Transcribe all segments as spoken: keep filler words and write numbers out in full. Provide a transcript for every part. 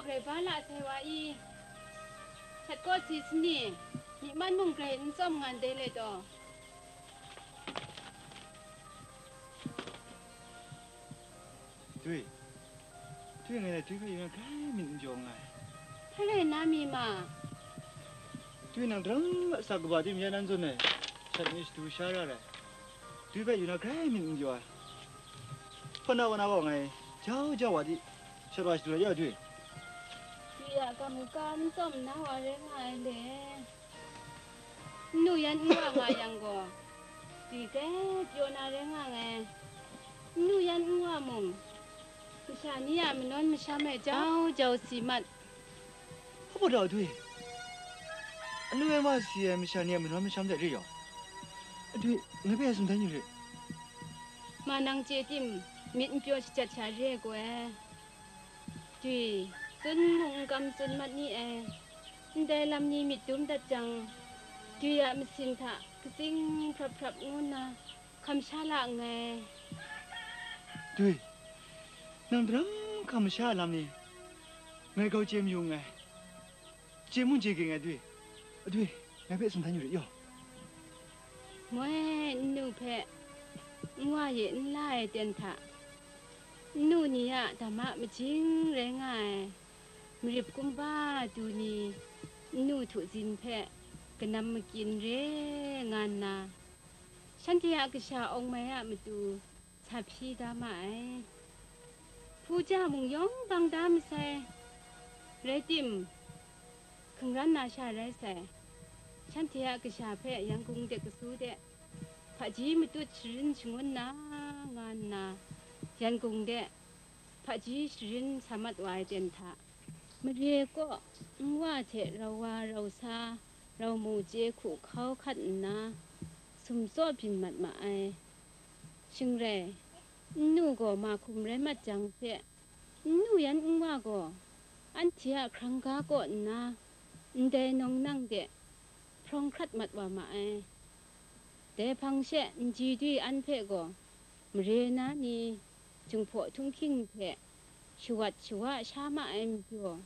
Grai ba la sai wa i, shat kaw si sani, myi man mung grai n tsawm nga ndai le taw. Dwi, dwi ngai dai dwi hpe yu na grai myit n jaw nngai. Hpa rai na mi ma? Dwi nang daram a sa kaba tim ya nan zawn ai, shat ni shadu sha ra rai. Dwi hpe yu na grai myit n jaw ai. Hpawt na wa na gaw ngai jau jau wa di, shat wa shadu rai ya dwi. Dwi a kam ka n tsawm na wa rai nga ai le. Nnu yan nwa nga yang gaw, dwi grai pyaw na rai nga ai. Nnu yan nwa mung, masha ni a manawn masham e jau jau si mat. Hpa baw da dwi, anu e ma si ai masha ni a manawn masham hte re yaw, adwi ngai hpe sumdan yu rit. Ma nang chye tim, myit n pyaw shajat sha re ai gaw e. Dwi, tsun mung n kam tsun mat ni ai. Ndai lam ni myit dum dat jang, dwi a masin hta katsing hprap hprap ngu nna hkam sha la nngai. Dwi, nang daram hkam sha ai lam ni ngai grau chye mayu nngai. Chye mung chye ging ai dwi, adwi, ngai hpe sumdan yu rit yaw. Moi nnu hpe nwa ye n la ai ten hta, nnu ni a dama majing rai nga ai, marip kumba du ni nnu htu zin hpe kanam makyin re nga nna, shanhte a kasha awng mai a matu sa hpyi da ma ai. Hpu ja mung yawng bang da masai, rai tim, hkungran na sha rai sai. Shanhte a kasha hpe Yangon de kasu de, hpaji matut sharin shangun na nga nna, Yangon de hpaji sharin sa mat wa ai ten hta, mare kaw nwa hte rau wa rau sa, rau mu chye hku hkau hkat nna, sumtsaw byin mat ma ai. Shing rai, nnu gaw mahkum rai mat jang hpe, nnu yan nwa gaw anhte a hkrang ga kaw nna, ndai nawng nang de hprawng hkrat mat wa ma ai. Dai hpang she nji dwi an hpe gaw mare na ni, Jinghpaw htunghking hte shawat shawa sha ma ai majaw,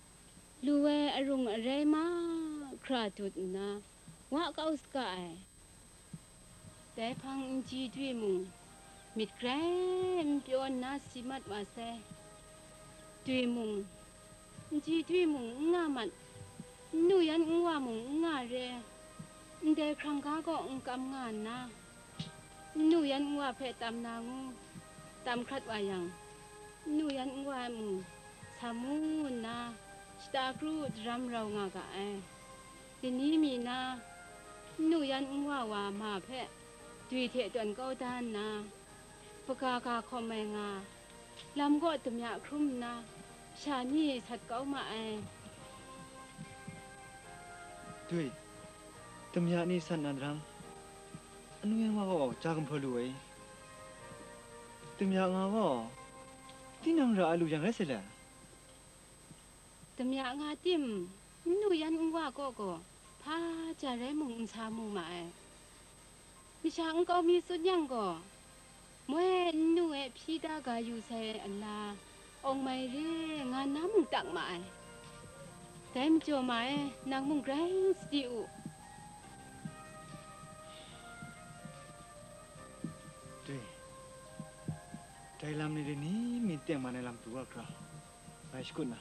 lu ai arung arai mahkra dut nna wa kau saga ai. Dai hpang nji dwi mung myit grai n pyaw nna si mat wa sai. Dwi mung, nji dwi mung n nga mat, nnu yan nwa mung n nga re, ndai hkrang ga kaw n kam nga nna, nnu yan nwa hpe tam na ngu, tam hkrat wa yang, nnu yan nwa mung sa mu nna, shata kru daram rau nga ga ai. Dini mi na, nnu yan nwa wa ma hpe dwi hte tawn kau da nna, hpaga ga hkawm ai nga, lam kaw damya hkrum nna, sha ni sat kau ma ai. Dwi, damya ni sat na daram, anu yan wa gaw ja gumhpraw lu ai. Damya nga gaw, tinang ra ai lu yang rai sai le? Damya nga tim, nnu yan nwa kaw gaw, hpa ja rai mung n sa mu ma ai. Masha nkau mi tsun yang gaw, moi nnu e hpyi da ga yu sai a la, awng mai re nga na mung tak ma ai. Dai majaw ma e, nang mung grai sadi u. Dai, dai lam ni dai ni mi tengman ai lam pru wa hkra, ngai shakut na.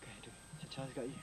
Kai, dai, shat sha saga i.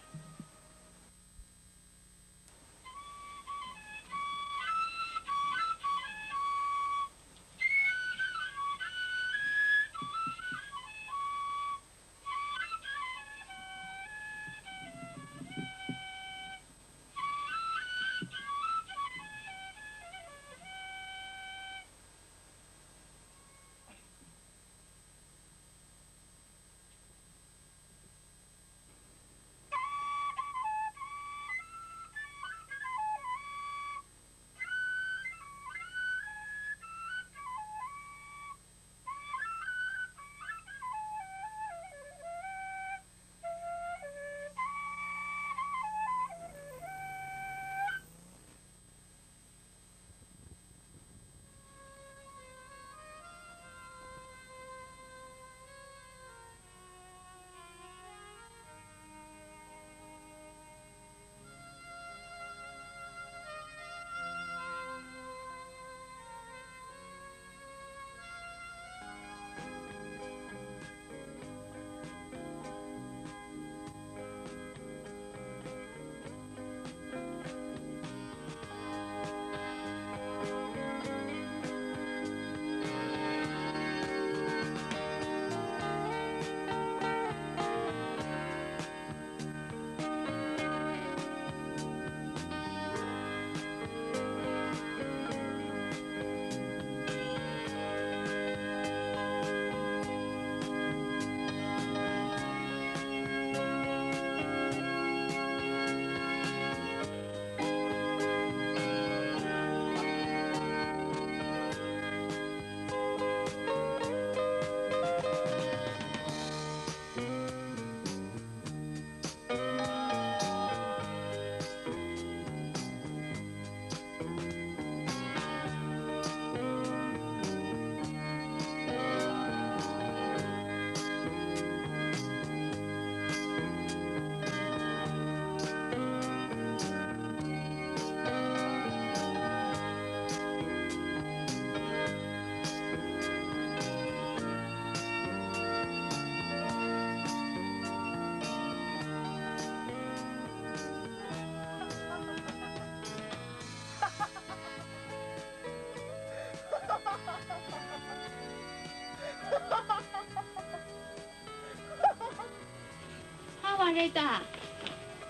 Rai ta,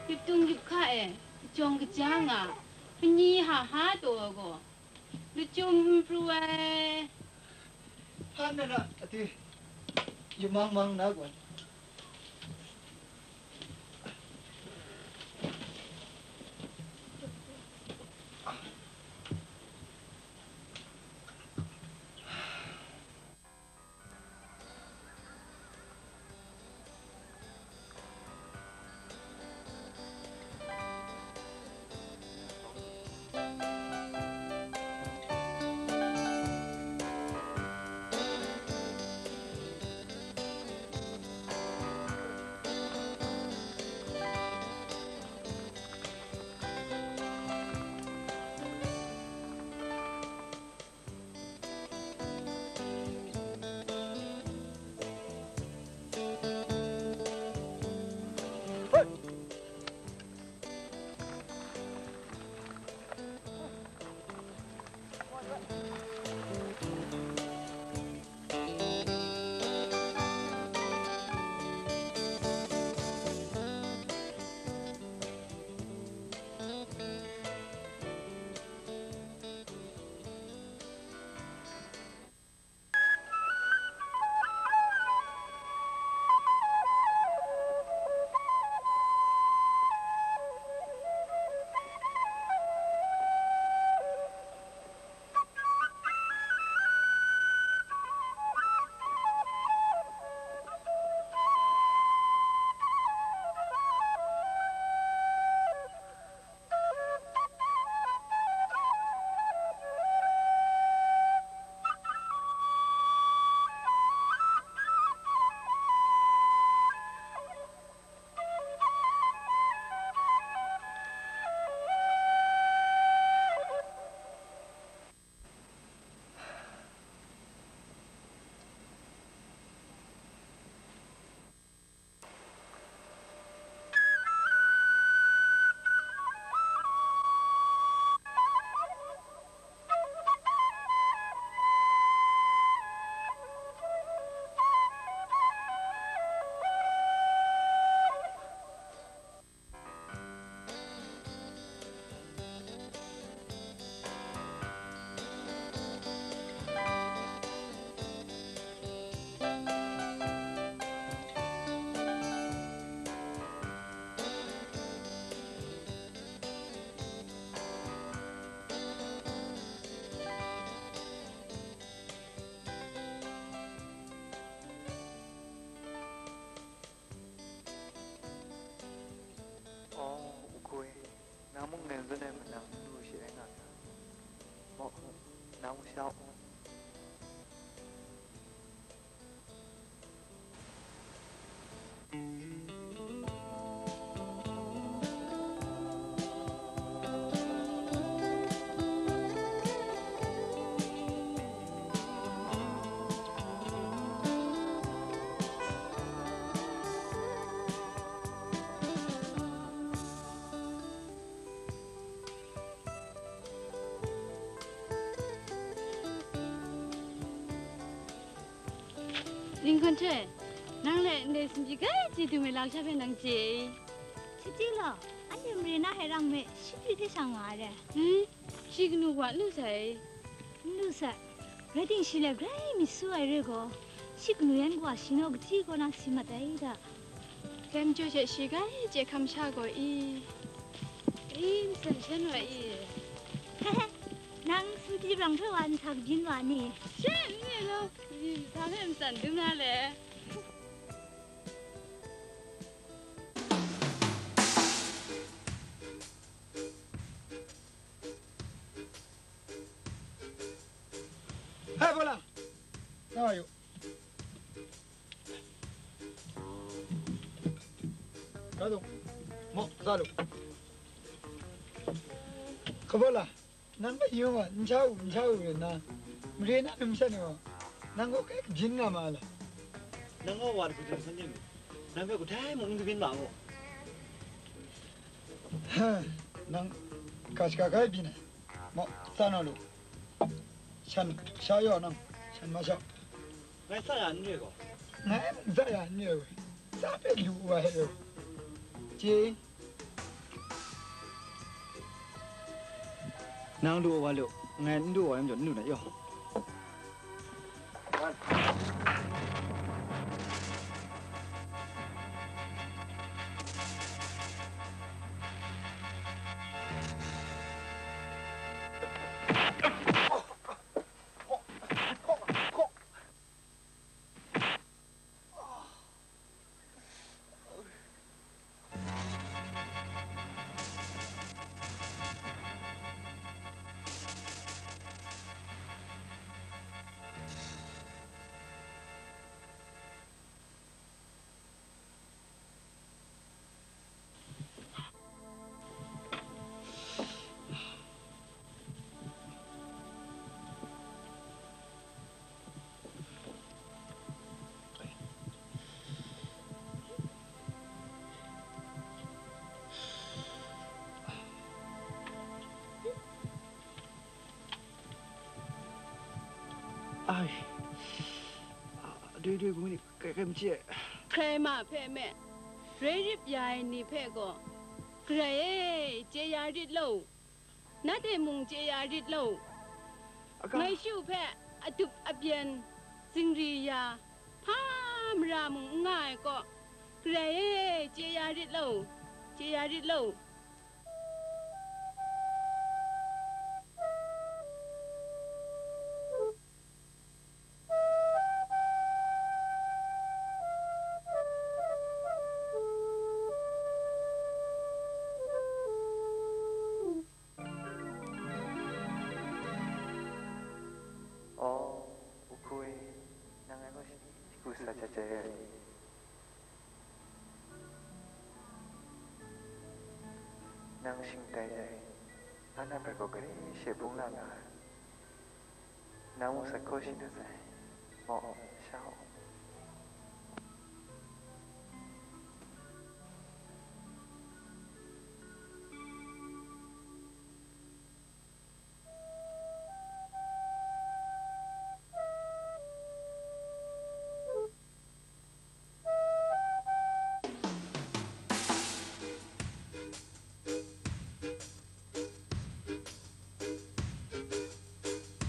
yuptung yupka e, jawng kaja nga, hpanyi ha ha taw ai gaw, lachyum n pru ai. Hpan na ra, ati, yumang mang na gaw. Aw, u hku e, nang mung nen zawn ai manang n lu shi rai nga ta? Maw, nang masha u. Linghkawn hte, nang le ndai sumshi kai chye dung ai lam sha hpe nang chye i? Chye chye law, anhte mare na hte rang me, shi pyi hte sha nga ai re. Hmm, shi kanu wa n lu sai. N lu sai. Rai timung shi le grai mi su ai re gaw, shi kanu yan gaw shi naw kachyi kaw na si mat ai da. Dai majaw she shi grai chye hkam sha gaw i? I, matsan shan wa i? Nang sumshi brang hpe wa nsa kabyin wa ni? She n re law, kaji nsa hpe matsan dum na le? Hai, Bola! Nga wa yu. Ga dung. Maw, ga lu. Hka Bola, nang gaw yu nga, n sha u, n sha u rai nna, mare na numsha ni gaw, nang gaw kai kabyin nga ma ai la? Nang gaw wa hkru hkru san ni, nang hpe kadai mung n kabyin ma n gaw. Nang ga shaka kai byin ai. Maw, sa na lu. Shan sha yaw nang, shan ma sha. Ngai sa ya n re gaw. Ngai mung sa ya n re gaw. Sa hpe lu wa he gaw. Ye. Nang lu wa lu, ngai n lu wa lam jaw, n lu na yaw. Ai, doi doi gung ni kai kai mache. Hkrai ma hpe me, roi rip ya ai ni hpe gaw, Karai e, chye ya rit law, nanhte mung chye ya rit law, Aga. Ngai shu hpe adup abyen zingri ya, hpa mara mung n nga ai kaw, Karai e, chye ya rit law, chye ya rit law. O, u hku e, nang ngai gaw shi, shi hku sa jat jat re ai ni? Nang shing tai jai, Anna hpe gaw gari she bung la nga ai. Nang mung sat hkaw shi na sai. Maw, sha u.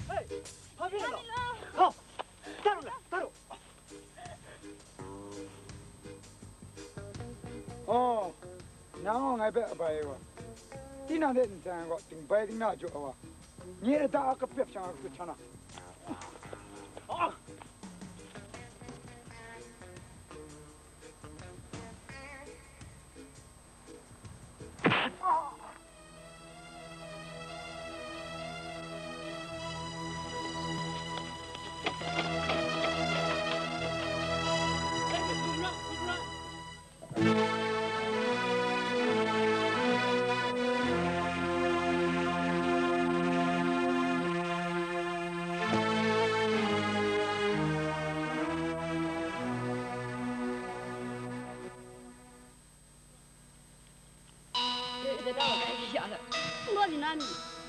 Hei, hpa byin law? Hau, da ru la, da ru. Oh, nang gaw ngai hpe abai ai wa, tinang hte ntsa ai gaw, dingbai dingna jaw ai wa, nye lata a kapyep shang a kapyep htan na.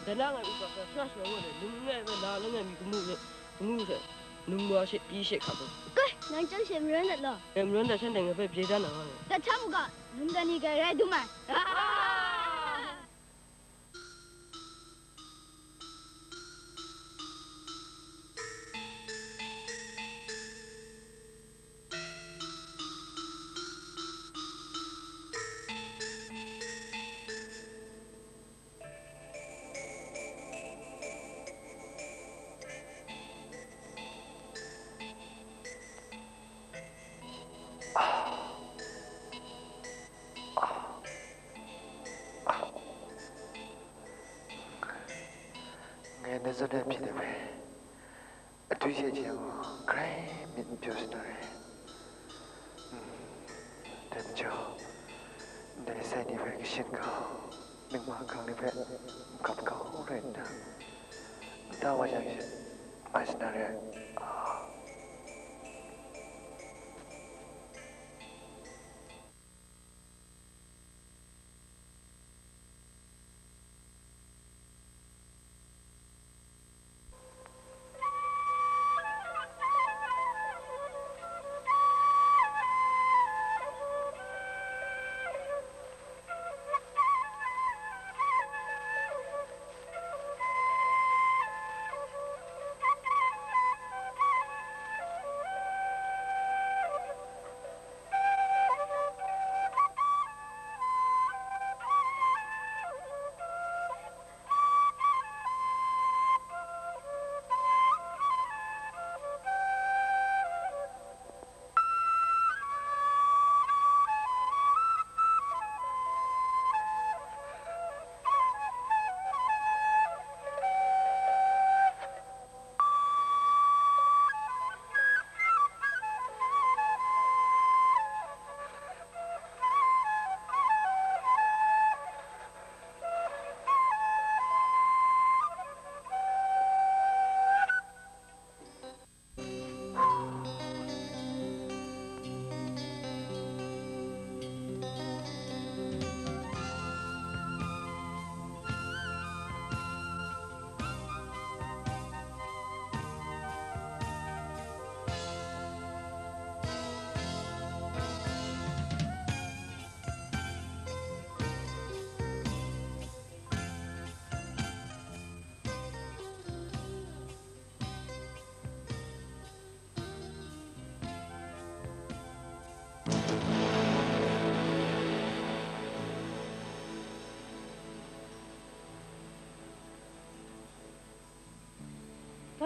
Dana ngai upa hpe sara sharawng ai, num langai mi kamu hte, kamu hte, num wa she, pyi she hkap u. Kai, nang chyam she marawn dat law. Dai marawn dat shanhte ngai hpe bye dan na nga ai. Dat htam u ga, num dan ni grai rai dum ai. Ngai na zawn ai hpyi de hpe, Adu hte hte gaw grai myit n pyaw sa na re. Dai majaw, ndai sai ni hpe kashin kau, myit mahkang ni hpe n hkap kau rai nna, nta wa jang she, mai sa na re ai.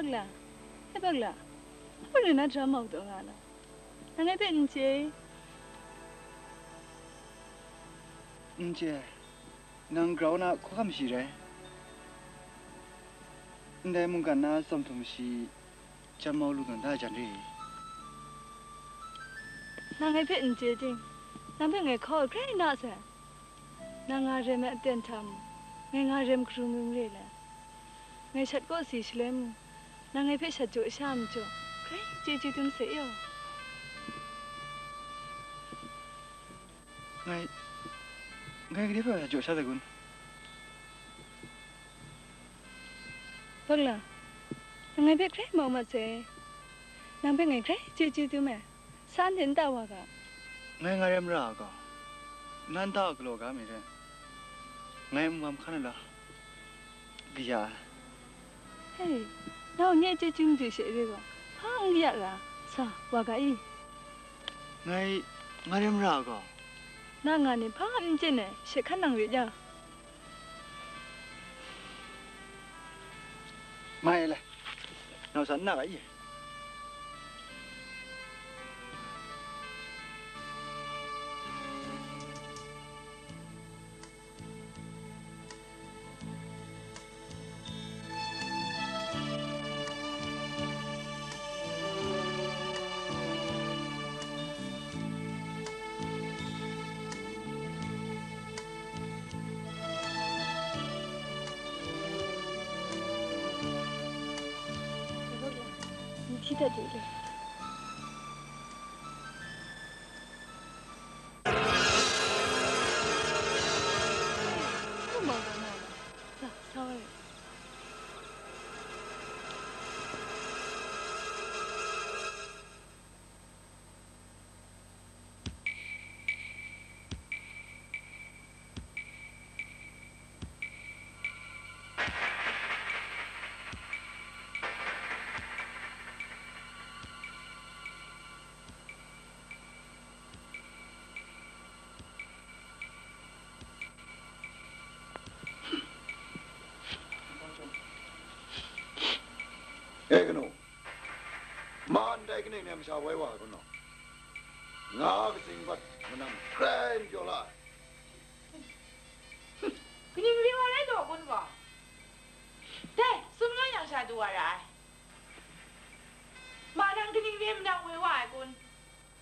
Bakla, e Bakla, hpa rai na dram mau taw nga na? Nang ngai hpe n chye? N chye. Nang grau na hkawhkam shi rai. Ndai mungkan na tsawm htum shi jam mau lu tawn da jan re. Nang ngai hpe n chye ting, nang hpe ngai hkaw ai hkrai na sai. Nang nga rem ai aten hta mung, ngai nga rem hkrum ring re le. Ngai shat kaw si shaloi mung, nang ngai hpe shat jaw sha majaw, hkrai chyeju dum sai yaw. Ngai, ngai gade hpe jaw sha sai kun? Bakla, nang ngai hpe hkrai mau mat sai. Nang hpe ngai hkrai chyeju dum ai. San hte n ta wa ga? Ngai nga rem ra a gaw, nan ta a galaw ga mi re, ngai nbawm hkan ai la, kaya ai. Hei, nau nye chyeju madu she re gaw, hpa n kaya ra, sa, wa ga i? Ngai nga rem ra a gaw? Na nga ni hpa n chyen ai, she hkan nang re ja. Mai le, nau sa n na ga i? N hti dat de le. Sa, sa wa re. E kanu, ma ndai kaning ni a masha woi wa ai kun? Nga katsing bat manam hkrai n pyaw la ai. Kaning re wa rai taw kun gaw? Dai, sum nga yang sha du wa ra ai. Ma nang kaning re manam woi wa ai kun?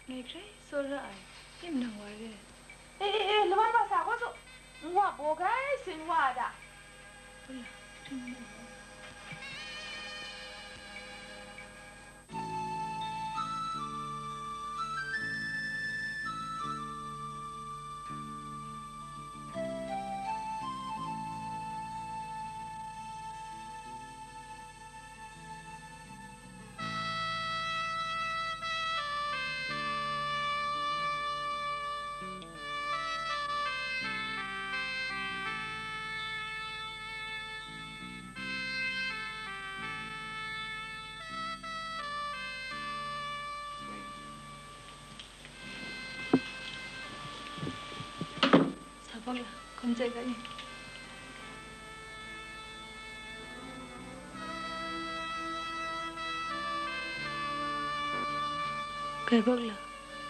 Ngai hkrai tsawra ai, nim nang wa re. E, e, e, lawan wa sa gaw su, nwa baw gai sin wa a ta? Wala, hkring nang wa. Sa bak la, hkum chye ga i? Kai bak la,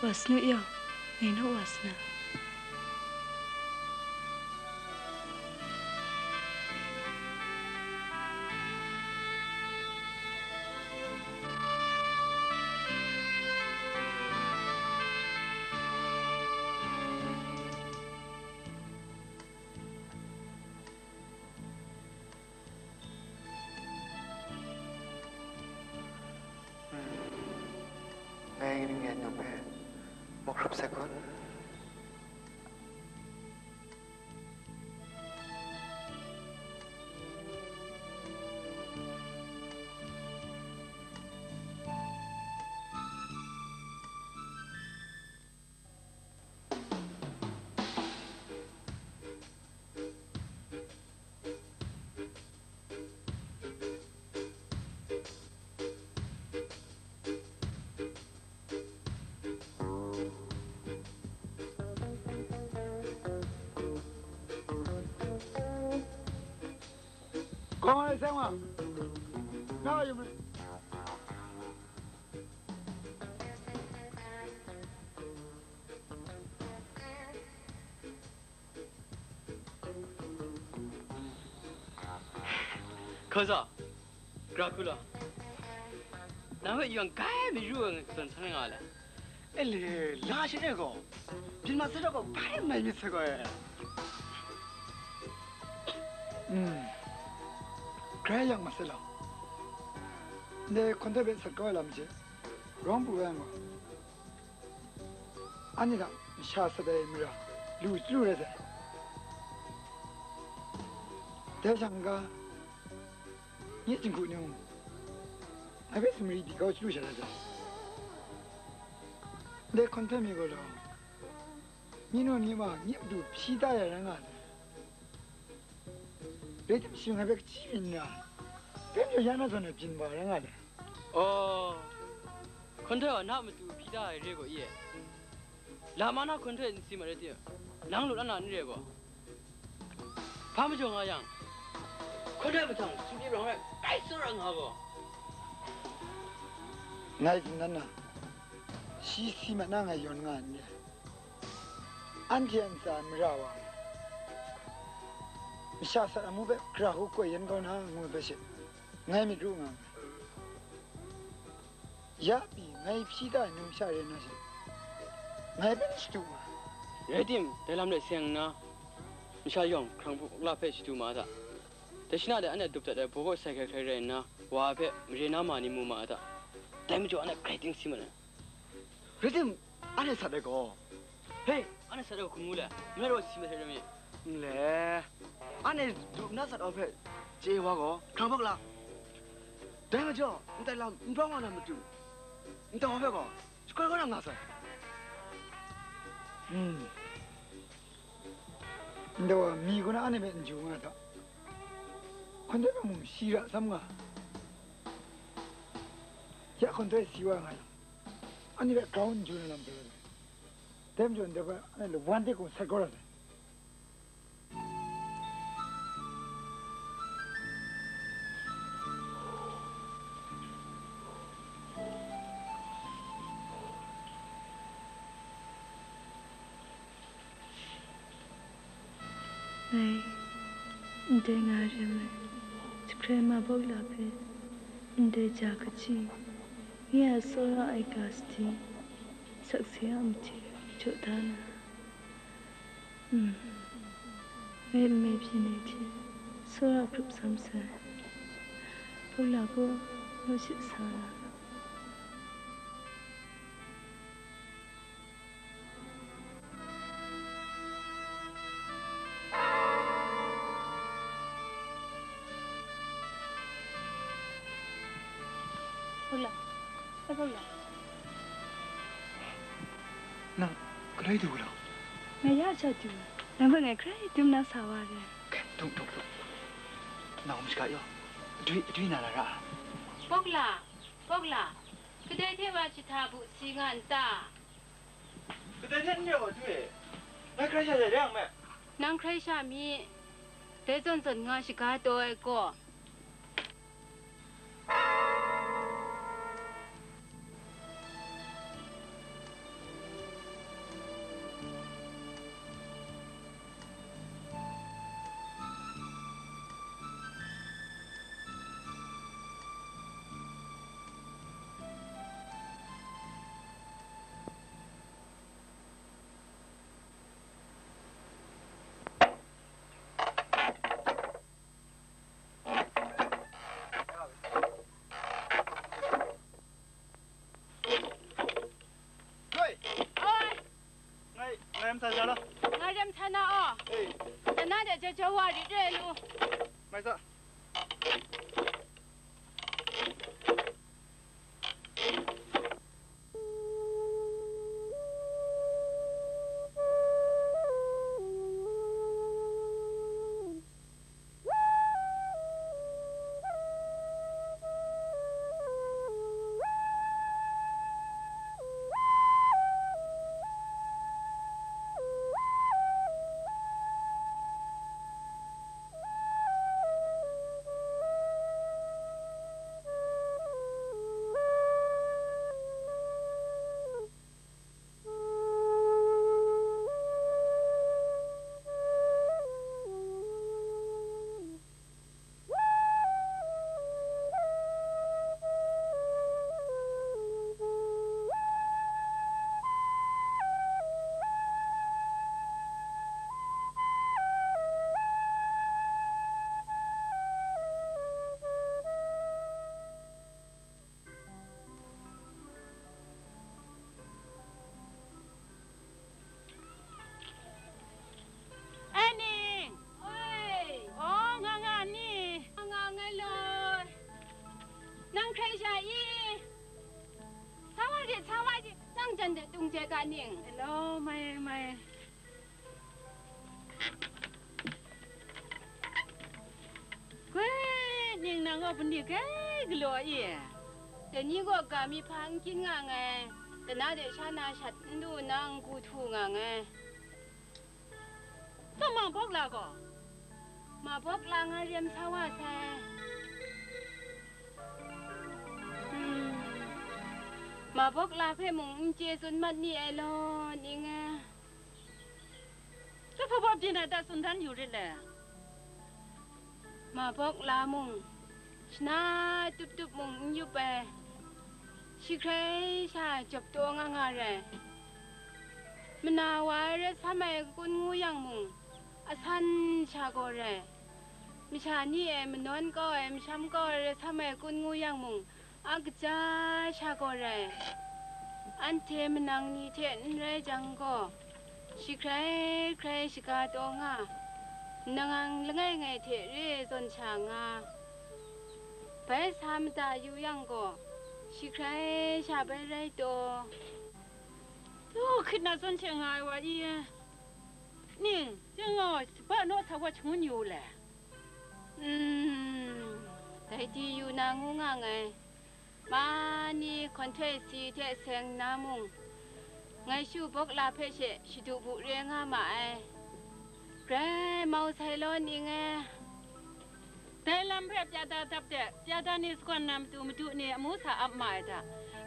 wa sanu yaw, ngai naw wa sana. Ngai ning e nup e, muk hkrup sai kun? Kawng ai seng wa, na yum. Hkaza, Dracula, nang hpe yawng grai mayu ai zawn san nga le. E le, la sha e gaw, byin ma sai gaw, bai mai myit sai gaw e. Mm. Grai yang ma sai law. Ndai hkawn hte hpe sat kau ai lam hte, rawng pru ai yang gaw, anhte hta masha sat ai mara lu chyalu rai sai. Dai shang ga, nye jinghku ni mung, ngai hpe sumri di kau chyalu sha rai sai. Ndai hkawn hte mi gaw law, myi naw myi ma nye matu hpyi da ya rai nga ai. Rai tim, shi ngai hpe kaji byin nna, dai majaw ya na zawn e byin wa rai nga ai. Aw, hkawn hte gaw na matu hpyi da ai re gaw i e. Lama na hkawn hte n si mat rai tim, nang lu la na n re gaw. Hpa majaw nga yang, hkawn hte mahtang sumri rawng rai, grai tsawra nga gaw. Ngai tsun dan na, shi si mat na ngai yawn nga n re. Anhte a ntsa mara wa, masha sat amu hpe gara hku koi yan kau na ngu ai hpe she, ngai myit ru nga nngai. Ya pyi ngai hpyi da ai numsha rai nna she, ngai hpe n shadu nga. Rai tim, dai lam hte seng nna, masha yawng hkrang hpuk la hpe shadu ma a ta? Dai shana de anhte dup dat ai baw kaw sai hkrai hkrai rai nna, wa hpe mare na ma ni mu ma a ta? Dai majaw anhte grai ting si mat ai. Rai tim, anhte sat ai gaw, he, anhte sat ai gaw hkum ngu le, malai gaw si masai rai mi? Nle, anhte du nna sat ai hpe chye wa gaw, hkrang hpuk la. Dai majaw, ndai lam n brawng wa na matu, ndai wa hpe gaw, shakoi kau na nga sai. Hmm. Ndai wa mi kaw na anhte hpe n ju nga ta? Hkawn hte hpe mung shi ra sam nga. Ya hkawn hte si wa nga yang, anhte hpe grau n ju na lam hte rai. Dai majaw ndai hpe anhte lawan de gaw sat kau ra sai. Ngai, ndai nga re ai, jahkrai ma bawk la hpe, ndai ja kaji, nye a tsawra ai ga sadi, sakse a matu jaw da na, mm, ngai nme byin ai hte tsawra grup tsam sai, bawk la gaw, naw shit sa na. Bawk la, e bawk la. Nang, galoi du galaw? Ngai ya ja du. Nang hpe ngai hkrai dum na sa wa re. Hkai, dung, dung, dung. Nang um shaga yaw. Adwi, adwi na la ra. Bawk la, bawk la. Kadai hte wa jahta bu si nga n ta? Kadai hte n re ai wa du e, ngai hkrai sha jai re yang me. Nang hkrai sha mi, dai zawn zawn nga shaga taw ai gaw. Hoi! Oi! Ngai, ngai ram sa ja law. Ngai ram sa na aw. Ei. Nana de jaja wa rit re lu. Mai sa. Nde tung je ga ning. Hello, mai, mai. Gwe, ning nang gaw bun di grai galaw i? Dai ni gaw ga mi hpa n kyin nga nngai, dana de sha na shat n du nna n gu htu nga nngai. Kama bawk la gaw? Ma bawk la nga rem sa wa sai. Hmm. Ma bawk la hpe mung n chye tsun mat ni ai law, ning e. Lahpa byin ai hta tsun dan yu rit le. Ma bawk la mung, shana tup tup mung n yup ai, shi hkrai sha jawp taw nga nga rai. Mana wa ai rai sam ai kun ngu yang mung, asan sha gaw rai. Masha ni e manawn kau ai, masham kau ai rai sam ai kun ngu yang mung, a kaja sha gaw rai. Anhte manang ni hte n rai jang gaw, shi hkrai hkrai shaga taw nga, nang langai ngai hte re zawn sha nga, bai sa mada yu yang gaw, shi hkrai sha bai rai taw. Taw hkrit na zawn hte nga ai wa i, ning, Jingngaw, saba naw sa wa shangun yu le. Mm, dai di yu na ngu nga nngai. Ma ni hkawn htoi si hte seng na mung, ngai shu bawk la hpe she shadu bu re nga ma ai. Grai mau sai law, ning e. Dai lam hpe pyada dap de, pyada ni sagawn na matu madu ni amu sa ap ma ai hta,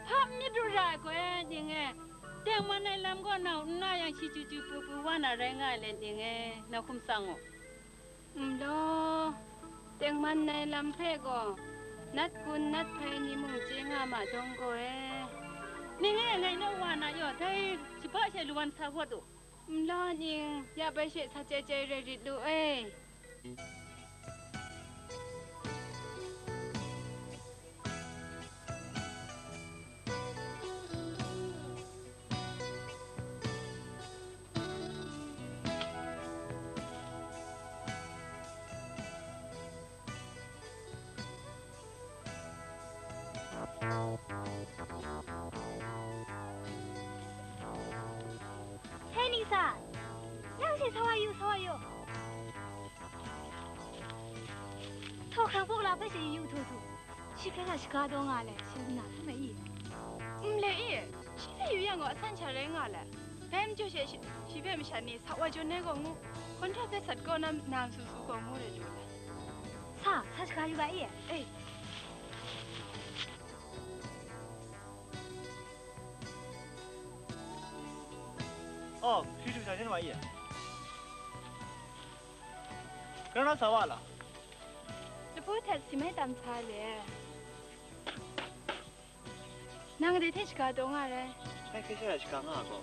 hpa myit ru ra ai gaw, ning e. Tengman ai lam gaw nau n na yang, shi chyu chyu pru pru wa na rai nga ai le, ning e, na hkum tsang u. Nlaw, tengman ai lam hpe gaw, nat kun nat hpai ni mung chye nga ma dawng gaw e. Ning e, ngai naw wa na yaw, dai shaba she lawan sa wat u. Nlaw ning, ya bai she sa chyai chyai rai rit lu e. Hei, ning sa, nang she sa wa yu, sa wa yu. Htaw hkrang bawk la hpe she yu htu htu. Shi hpe hta shaga taw nga le, shi na hpe mai i? N le i, shi hpe yu yang gaw, asan sha rai nga le. Dai majaw she, shi, shi hpe masha ni sa wa jawn ai gaw ngu, hkawn hta hpe sat kaw na, na msu su gaw ngu re lu le. Sa, sa shaga yu ga i? Ei. Oh, shi htu sha shen wa i? Grau na sa wa la? Lahpu htet si mai tam sa le. Nang dai hte shaga taw nga rai. Ngai hkrai sha shaga nga gaw.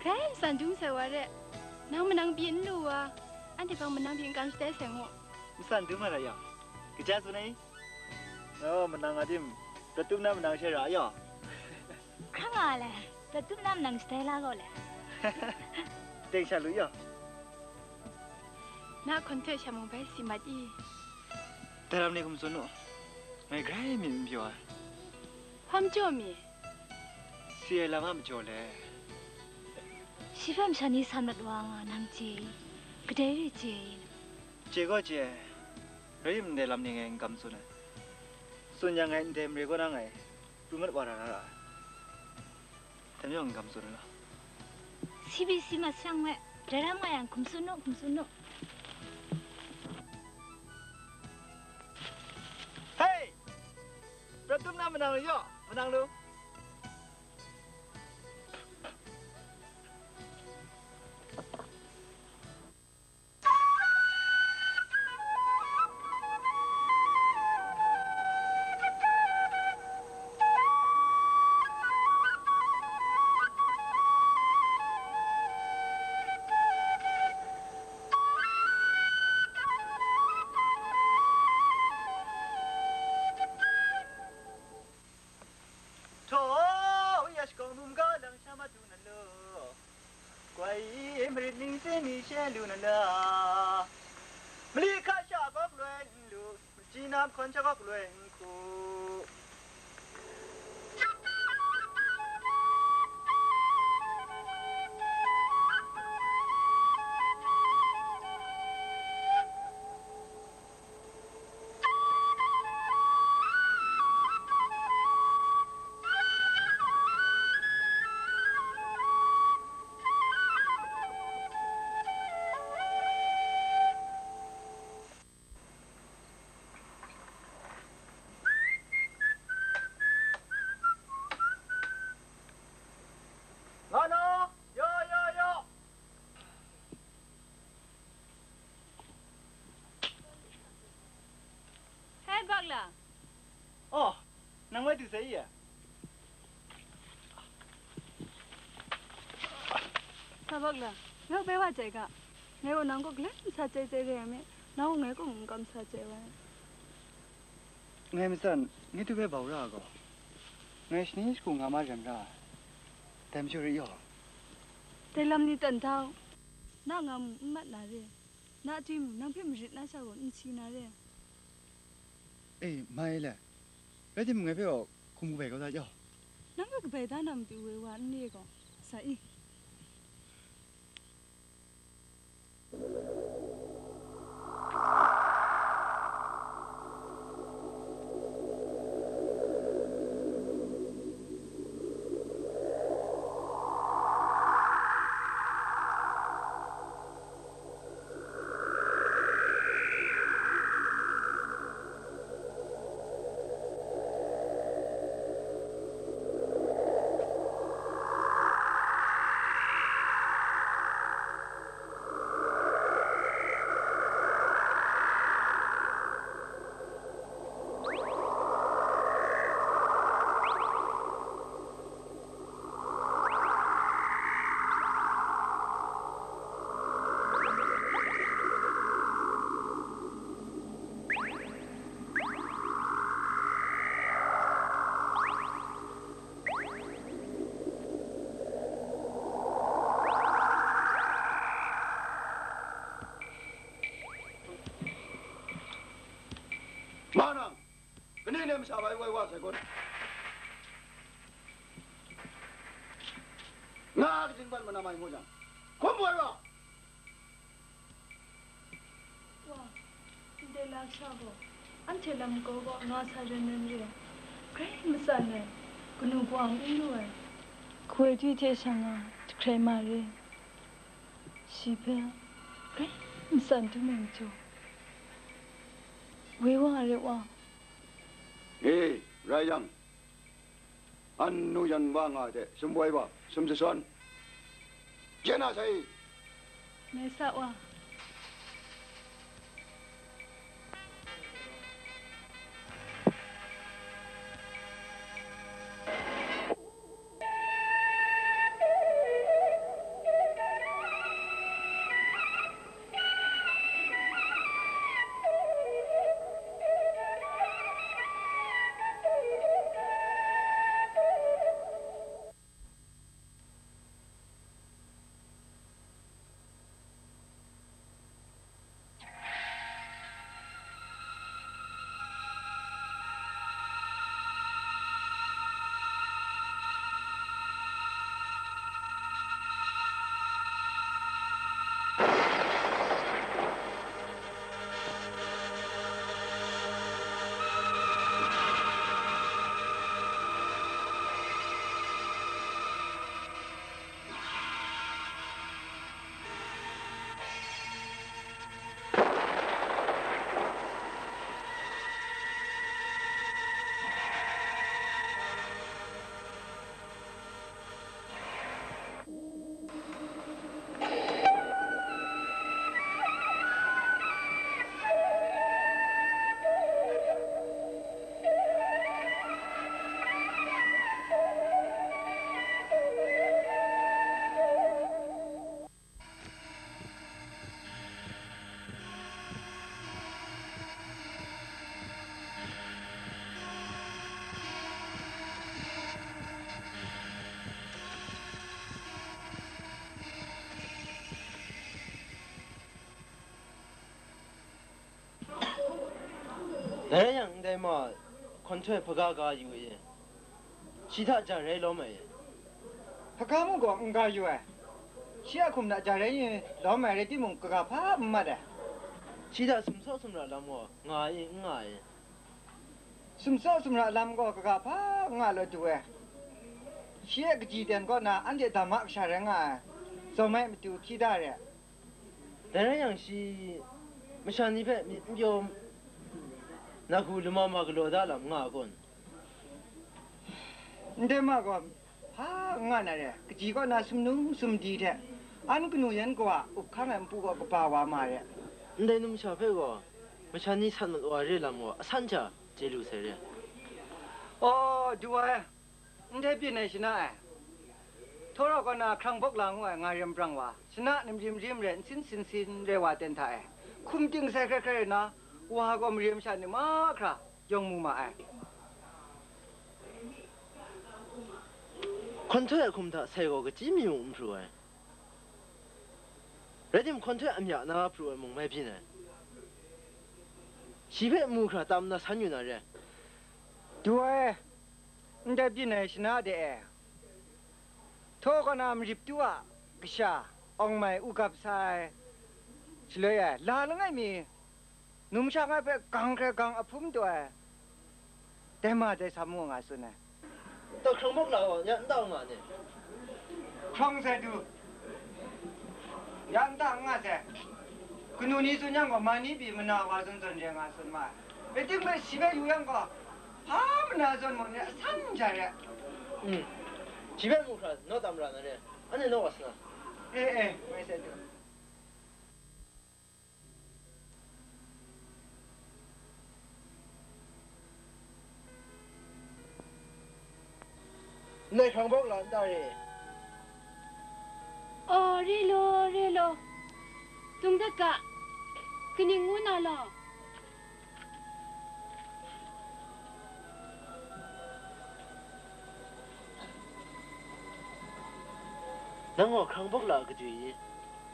Grai matsan dum sai wa re. Nang manang pyi n lu wa, anhte hpang manang pyi n kam shatai sai ngu. Matsan dum ai ra yang, kaja tsun ai? Oh, manang a tim, prat tup na manang she ra yaw. Hkra nga le, prat tup na manang shatai la gaw le. Teng sha lu yaw. Na hkawn hte sha mung bai si mat i? Dai lam ni hkum tsun u, ngai grai myit n pyaw ai. Hpa majaw mi? Si ai lam a majaw le. Shi hpe masha ni san mat wa nga nang chye i? Kadai re chye i? Chye gaw chye ai, rai tim ndai lam ni ngai n kam tsun ai. Tsun yang ngai ndai mare kaw na ngai pru mat wa ra na ra ai. Dai majaw n kam tsun ai law. Si pyi si mat shang me, dai ram nga yang hkum tsun u, hkum tsun u. Hei! Prat tup na manang lu yaw, manang lu. Htaw, ya shakawn mum ga lang sha madu na law, kwai i marit ningsin ni she lu na la, mali hka sha gawk loi n lu, machyi nam hkawn sha gawk loi n hku. Oh, nang bai du sai i? Sa bak la, ngai bai wa chye ga. Ngai gaw nang kaw galoi n sa chye chye re ai me, nang gaw ngai kaw mung kam sa chye wa ai. Ngai matsan, ngai du bai bau ra ai gaw, ngai shani shagu nga ma ram ra ai. Dai majaw re yaw. Dai lam ni tan da u. Na nga mung n mat na re. Na chyeju mung nang hpe marit na sha gaw n si na re. E, mai le. Rai timung, ngai hpe gaw hkum kabai kau da yaw. Nang hpe kabai da na matu woi wa n re gaw, sa i. Ma nang, kaning ne masha bai woi wa sai kun? Nga kaji ban manam ai ngu jang, hkum woi wa. Wa, ndai lasha gaw, anhte lam kau gaw nga sa ren ren re ai, grai matsan ai, kanu kawa n lu ai. Kawai du hte shang nga, jahkrai ma re, shi hpe grai matsan dum ai majaw, woi wa re wa. E, rai yang, an nu yan wa nga de, sum woi wa, sum jasawn. Jen a sai. Ngai sa wa. Dai rai yang, ndai ma hkawn htoi hpaga ga yu e. Shi hta ja rai lawm ai. Hpaga mung gaw n ga yu ai. Shi a hkum hta ja rai lawm ai rai timung, kaga hpa n mat ai. Shi hta sumsaw sumra lam gaw nga ai, n nga ai. Sumsaw sumra lam gaw kaga hpa n nga law du ai. Shi a kaji ten kaw na anhte dam a kasha rai nga ai. Zawm ai matu hkyi da re. Dai rai yang, shi masha ni hpe myit n pyaw, na hku lama ma galaw da lam nga a kun? Ndai ma gaw hpa n nga na re, kaji kaw na sumnung sumdi hte, an kanu yan kawa up hkang ai npu gaw kaba wa ma re. Ndai numsha hpe gaw masha ni sat mat wa re lam gaw asan sha, chye lu sai re. Aw, du ai, ndai byin ai shana ai, Htawra kaw na hkrang bawk la ngu ai nga rem brang wa, shana nimrim rim re, nsin sin sin re wa ten hta e, hkum ting sai hkrai hkrai na, wa gaw marim sha ni mahkra yawng mu ma ai. Hkawn htoi a hkum hta sai gaw kachyi mi mung n pru ai. Rai tim, hkawn htoi amya na pru ai mung mai byin ai. Shi hpe mu hkra tam na san yu na re. Du ai, ndai byin ai shana de e, Htawra kaw na marip tu a kasha, awng mai u gap sa ai, shaloi e, la langai mi, numsha ngai hpe gang hkrai gang ahpum taw ai, dai ma dai sa mu nga tsun ai. Taw hkrang bawk la gaw, ya n tau nga ni? Hkrang sai du, ya n ta n nga sai. Kanu ni tsun yang gaw, ma ni pyi mana wa zawn zawn re nga tsun ma ai. Rai timung, shi hpe yu yang gaw, hpa mana zawn mung ni asan ja re. Mm. Shi hpe mu hkra naw tam ra na re. Anhte naw wa sa na? E, e, mai sai du. Ndai hkrang bawk la n ta re? Aw, re law, re law. Dung dat ga. Kaning ngu na law? Nang gaw hkrang bawk la a kadwi i?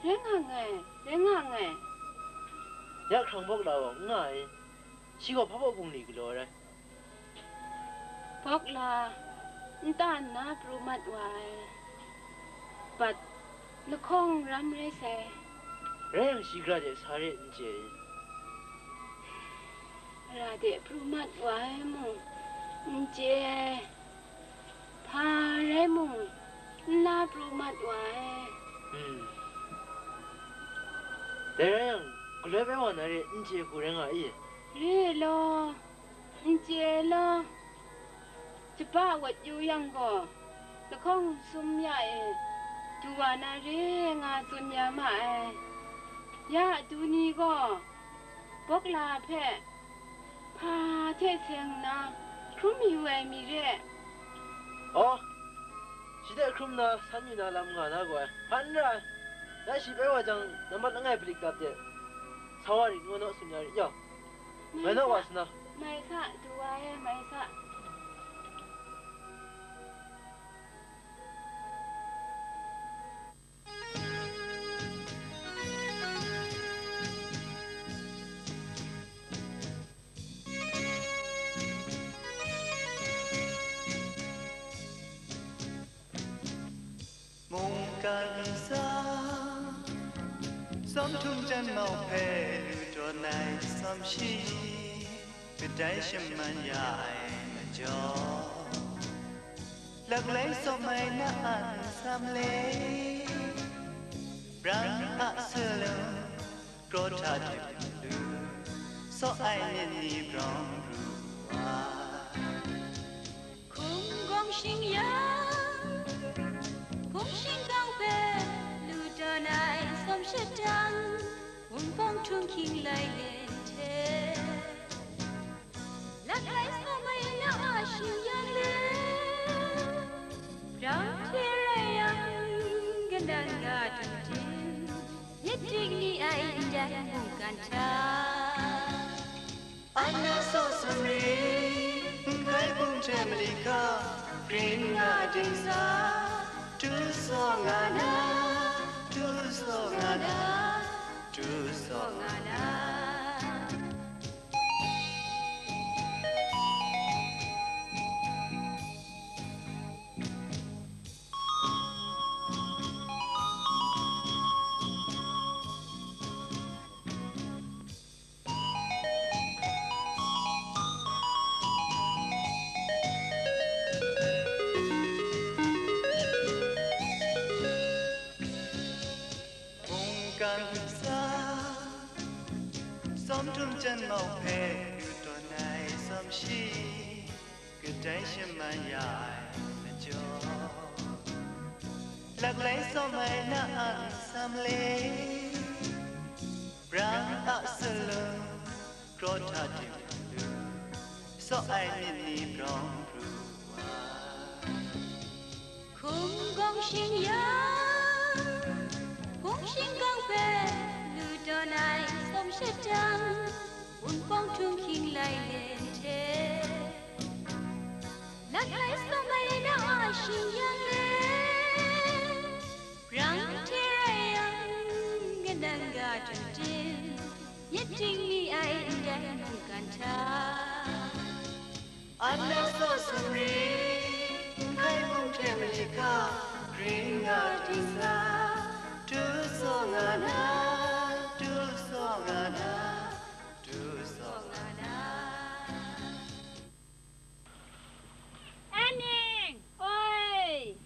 Rai nga nngai, rai nga nngai. Ya hkrang bawk la gaw n nga i? Shi gaw hpa baw bungli galaw ai rai. Bawk la, nta nna pru mat wa ai, bat lahkawng ram rai sai. Rai yang, shi gara de sa re n chye i? Gara de pru mat wa ai mung n chye ai, hpa rai mung, n la pru mat wa ai. Hmm. Dai rai yang, galoi bai wa na re n chye hku rai nga i? Re law, n chye law, jaba wat yu yang gaw, lahkawng sum ya e, du wa na re nga tsun ya ma ai. Ya du ni gaw, bawk la hpe hpa hte seng nna hkrum yu ai mi re? Aw, shi hte hkrum na san mi na lam nga na gaw ai, hpa n ra ai. Ya shi bai wa jang, nambat langai palik dap de, sa wa rit ngu naw tsun ya rit yawng, ngai naw wa sa na. Mai sa, du wa e, mai sa. Mungkan ntsa, tsawm htum jan mau hpe lu tawn ai tsawm shi, kadai shaman ya ai majaw, laklai tsawm ai na a nsam le, brang a salum, kraw hta dim lu, saw ai myit ni brawng ru wa. Hkum gawng shing yang, hkum shingkang hpe lu tawn ai tsawm shadang, wunpawng htunghking lai len hte, laklai sa mai na a shing yang le, brang hte rai yang, kanan ga du din, myit dik ni ai ndai mungkan hta. Ana saw sumri, n hkai hpung hte mali hka, grin nga dingsa, du saw nga na, du saw nga na, du saw nga na. Mungkan ntsa, tsawm htum jan mau hpe lu tawn ai tsawm shi, kadai shaman ya ai majaw, laklai tsawm ai na a nsam le, brang a salum, kraw hta dim lu, Tsaw ai myit ni prawng pru wa. Hkum gawng shing yang, hkum shingkang hpe lu tawn ai sawm shat jang, Wunpawng htunghking lai len hte, langai sawm ai na a shing yang e, brang hte rai yang, kanang ga htum tim, myit ting mi ai ndai mungkan hta. An na saw sumri, n hkai hpung hte mali hka, gring nga du sa, du saw nga na, du saw nga na, du saw nga na. Anning! Oi!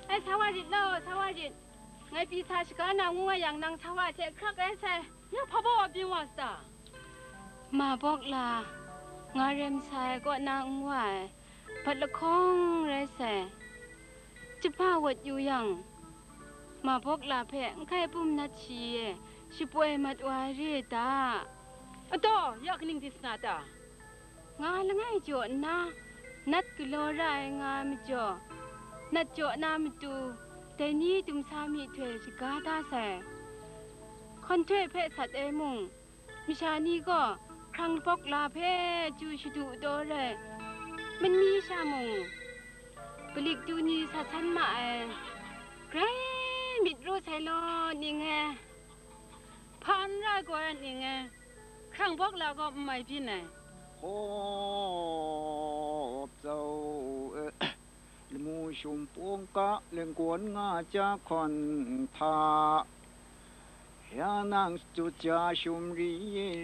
Ai, sa wa rit law, sa wa rit. Ngai pyi sa shaga na ngu nga yang, nang sa wa hte hkrak ai sai. Ya hpa baw wa byin wa sa ta? Ma bawk la, nga rem sa ai kaw na n wa ai, bat lahkawng rai sai. Jahpa wat yu yang, ma bawk la hpe n hkai pum nat shi e shapoi mat wa ai re ai ta? Ataw, ya kaning di sa na ta? Nga langai jaw nna, nat galaw ra ai nga ai majaw, nat jaw na matu, dai ni dumsa myihtoi shaga da sai. Hkawn htoi hpe sat ai mung, masha ni gaw hkrang bawk la hpe chyu shadu taw rai, manmi sha mung, paliktu ni sa san ma ai. Grai myit ru sai law, ning e, hpa n rai gaw ai ning e, hkrang bawk la gaw n mai byin ai. Hkawp tsau, eh, lamu shum pungga lengkawn nga ja hkawn hta, ya nang tut ja shum ri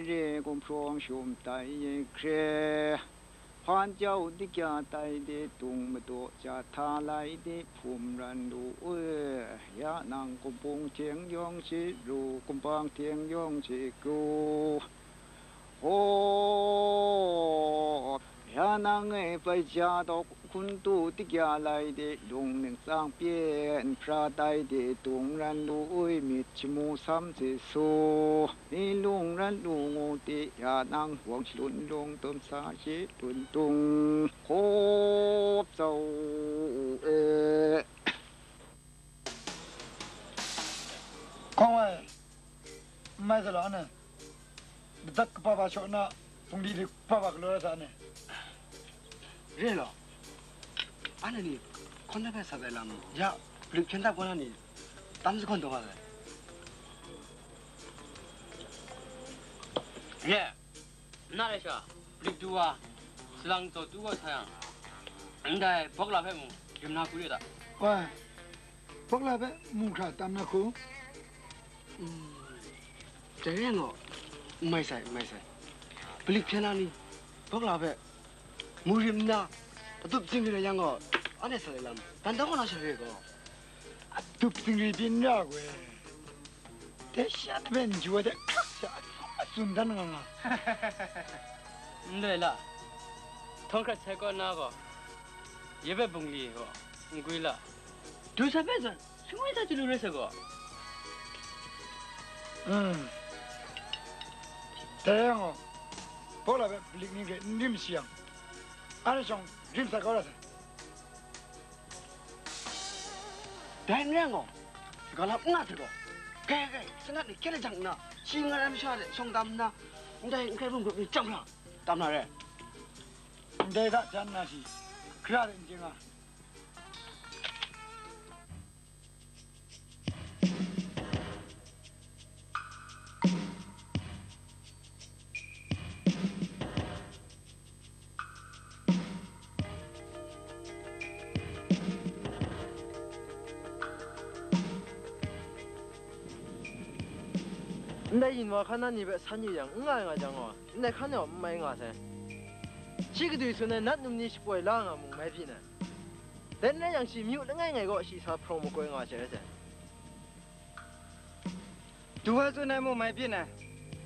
re, gumhpraw shum tai hkre, hpan jau dikya tai de tung madaw ja hta lai de hpum ran lu e, ya nang kumpung hteng yawng shi ru, kumpang hteng yawng shi gu. Hpaw, ya nang e bai ja dawk hkun tu tikya lai de, lung ning tsang pyen hpra tai de, tung ran lu ui myit shamu sam se su, ni lung ran lu ngu ti, ya nang wang shalun lung tum sa shi lun tung hkawp tsau u e. Hkawng ai, n mai sa law, anhte madat kaba ba shaw nna, bungli hte kaba ba galaw la sa, anhte. Re law, anhte ni hkawn hpe sat ai lam, ya, Blik hpyen dap kaw na ni tam sa hkawn taw nga sai. Re, nna rai sha, Blik du wa, salang tsaw tu wa sa yang, ndai bawk la hpe mung rim na hku re ta? Wai, bawk la hpe mu hkra tam na hku? Mm, dai rai yang gaw, n mai sai, n mai sai. Blik hpyen na ni, bawk la hpe mu rim nna, adup zingri ai yang gaw, anhte sa ai lam, dan da kaw na sha re gaw, adup zingri pyi n ra ai. Dai sha na hpe n ju ai hte hkrak sha, a tsun dan nga nga. Ndai la, htawng hkrat sai kaw na gaw, ya hpe bungli gaw n gwi la. Du sa hpe zawn, shangun sa chyalu rai sa gaw. Mm. Dai yang gaw, bawk la hpe blik ni hte n rim shi yang, anhte shawng rim sa kau ra sai. Dai n rai gaw, saga lam n nga hte gaw, grai grai, sanat ni hkyen lajang nna, shi nga ai masha hte shawng tam nna, ndai n hkrai bum grup ni chyam hkra tam na re. Ndai hta jan nna shi, gara de n chye nga. Ndai yin wa hkan na ni hpe san yu yang, n nga ai nga jang gaw, ndai hkan e gaw n mai nga sai. Shi kadwi sun ai nat num ni shapoi la nga mung mai byin ai. Dai n rai yang, shi myu langai ngai gaw shi sa hprawng makoi nga ai hte rai sai. Du wa tsun ai mung mai byin ai.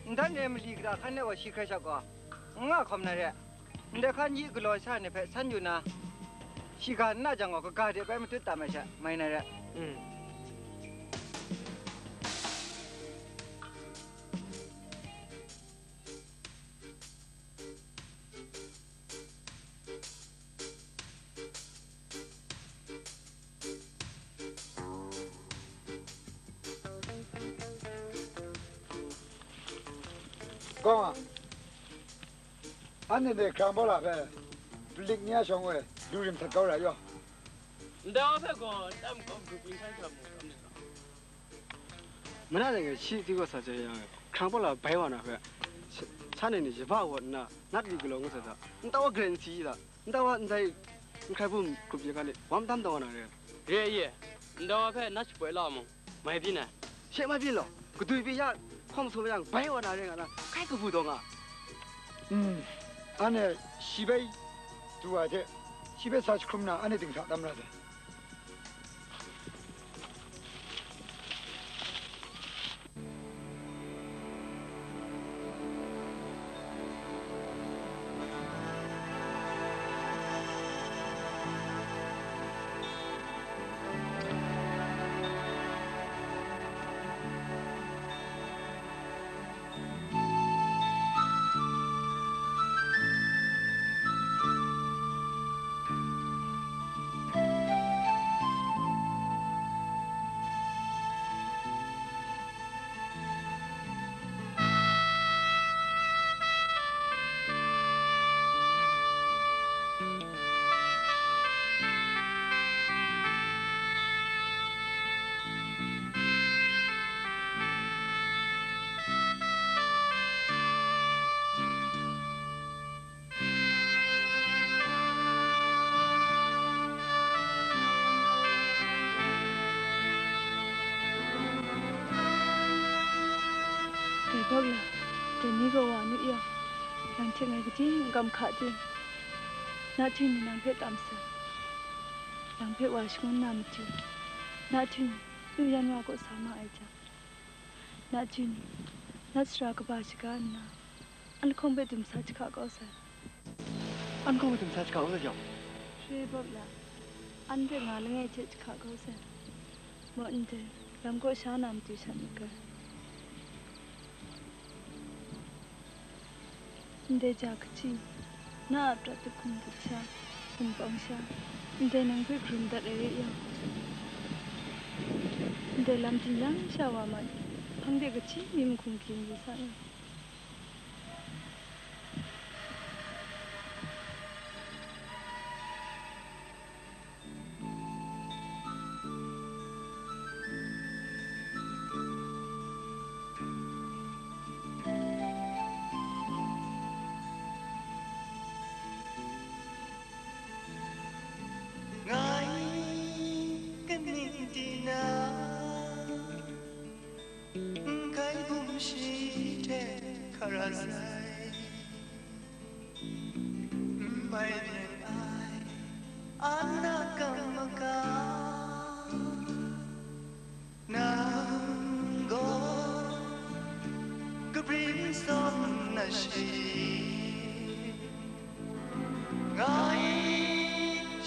Ndan re mali gara hkan de gaw shi hkrai shap gaw, n nga hkawm na re. Ndai hkan yi galaw sha ni hpe san yu na, shi ga n na jang gaw, kaga de bai matut tam ai she, mai na re. Mm. Gaw nga, anhte hkrang baw la hpe, palik ni a shawng e lu rim htet kau ra yaw. Ndai wa hpe gaw nta makau grup ning hkrai hkra mu tam ni ga? Mana de ngai shi ti gaw sa jai yang, hkrang baw la bai wa na hpe, sa, sa ni ni yaba wat nna, nat li galaw ngut sa ta, nta wa gren si ta, nta wa ndai n hkrai bum grup yin ga ni, wam tam taw wa na re. Re ye, ndai wa hpe nat shapoi la mu. Mai byin ai. She mai byin law, kadwi byin ya, hkawm sum yang, bai wa na re nga na, kai kabu taw nga. Mm, anhte shi bai du ai hte, shi bai sa jahkrum na, anhte dingsa tam ra dai. Dai bawk la, dai ni gaw wa nu yang, nang hte ngai kaji n-, gam hka ting, Nahting ni nang hpe tam sai, nang hpe wa shangun na matu, Nahting ni yu yan wa kaw sa ma ai jang, Nahting ni nat sara kaba shaga nna, an lahkawng hpe dum sa jahka kau sai. An lahkawng hpe dum sa jahka kau sai jang? Re bawk la, an hpe nga langai hte jahka kau sai. Maw ndai, lam kaw sha na matu shat maga. Ndai ja kaji, na a prat dahkung dahk sha, wunpawng sha, ndai nang hpe hkrum dat ai re yang, ndai lam htinglang sha wa mat, hpang de kaji mi mahkum hkying yu sa nga. Ngai kaning di na, n kai bum shi hte hkara sai, n mai byin ai, an a kam maga. Nang gaw kabring tsawm na shi, ngai